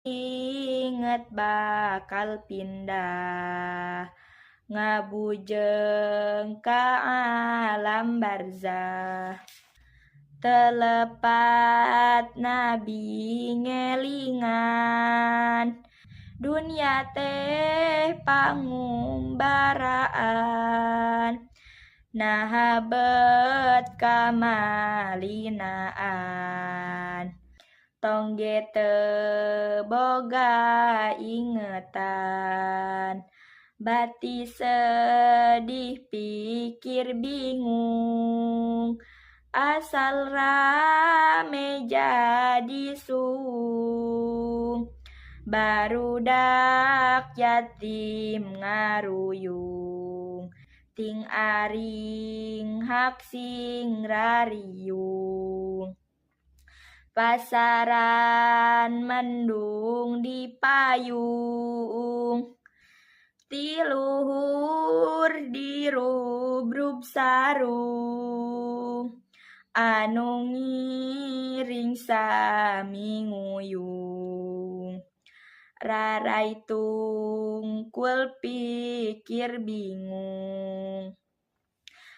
Inget bakal pindah ngabujeng ka alam barzah. Teu lepat nabi ngelingan dunya teh pangumbaraan, naha bet kamalinaan. Tong ge teu boga ingetan, bati sedih pikir bingung, asal rame jadi suung. Barudak yatim ngaruyung, ting aringhak sing rariung. Pasaran mendung dipayung, ti luhur dirubrub sarung, anu ngiring sami nguyung. Raray tungkul pikir bingung,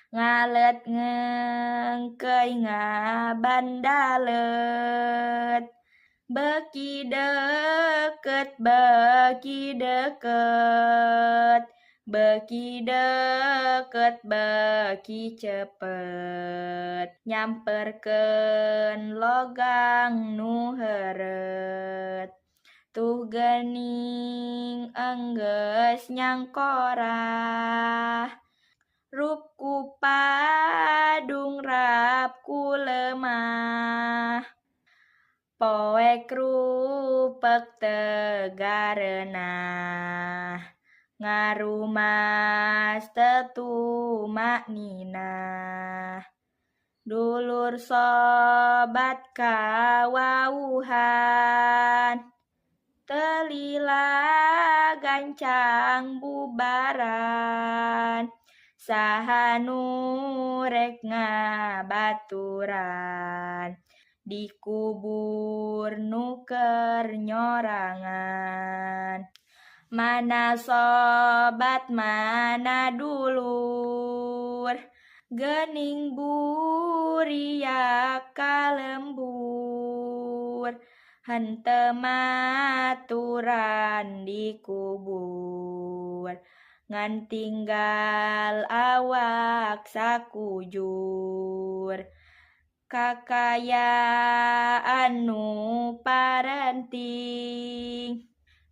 ngalet ngengkeuy ngabandalet. Beuki deukeut beuki deukeut, beuki deukeut beuki cepet, nyamperkeun logang nu heureut. Tuh geuning enggeus nyangkorah, rup ku padung rap ku lemah. Poek rupek teu gareunah, ngarumas teu tumakninah. Dulur sobat kawauhan, teu lila gancang bubaran. Saha nu rek ngabaturan, dikubur nu keur nyorangan. Mana sobat mana dulur, geuning buriak ka lembur. Henteu maturan dikubur, ngan tinggal awak sakujur. Kakayaan nu parenting,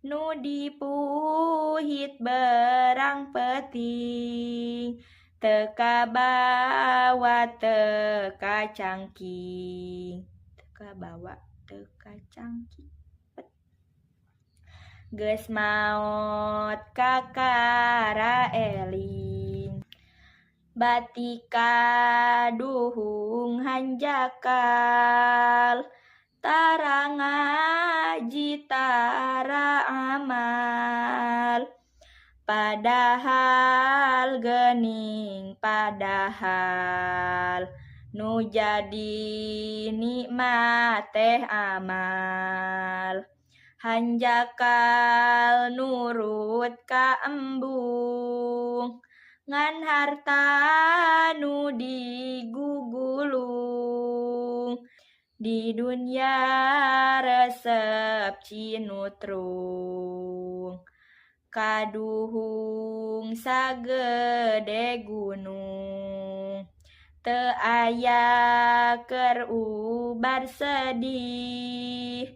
nu dipuhit berang peuting, teu kabawa teu kacangking, teu kabawa teu kacangking. Geus maot kakara eling, bati kaduhung hanjakal, tara ngaji tara amal. Padahal geuning padahal, nu jadi nikmat teh amal. Hanjakal nurut ka embung, ngan harta nu digugulung. Di dunya resep cinutrung, kaduhung sagede gunung. Teu aya keur ubar sedih,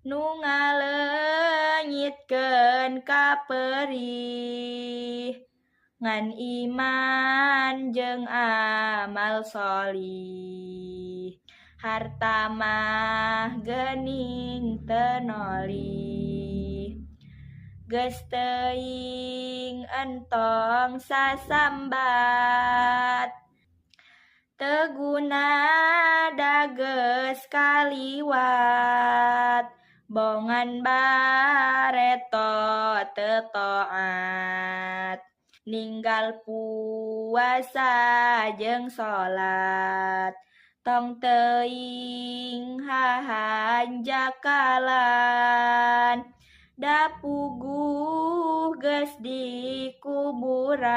nu ngaleungitkeun kaperih. Ngan iman jeung amal sholih, harta mah geuning teu nolih. Geus teuing entong sasambat, teu guna da geus kaliwat. Bongan bareto teu toat, ninggal puasa jeung salat. Tong teuing hahanjakalan, da puguh geus di kuburan,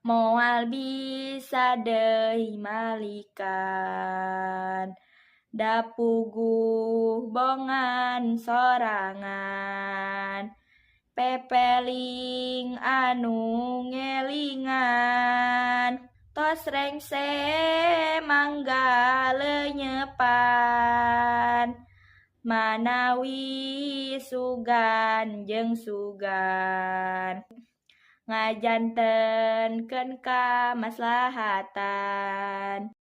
moal bisa deui malikan, da puguh bongan sorangan. Pepeling anu ngelingan, tos rengse mangga leunyepan, manawi sugan jeung sugan ngajantenkeun kamaslahatan.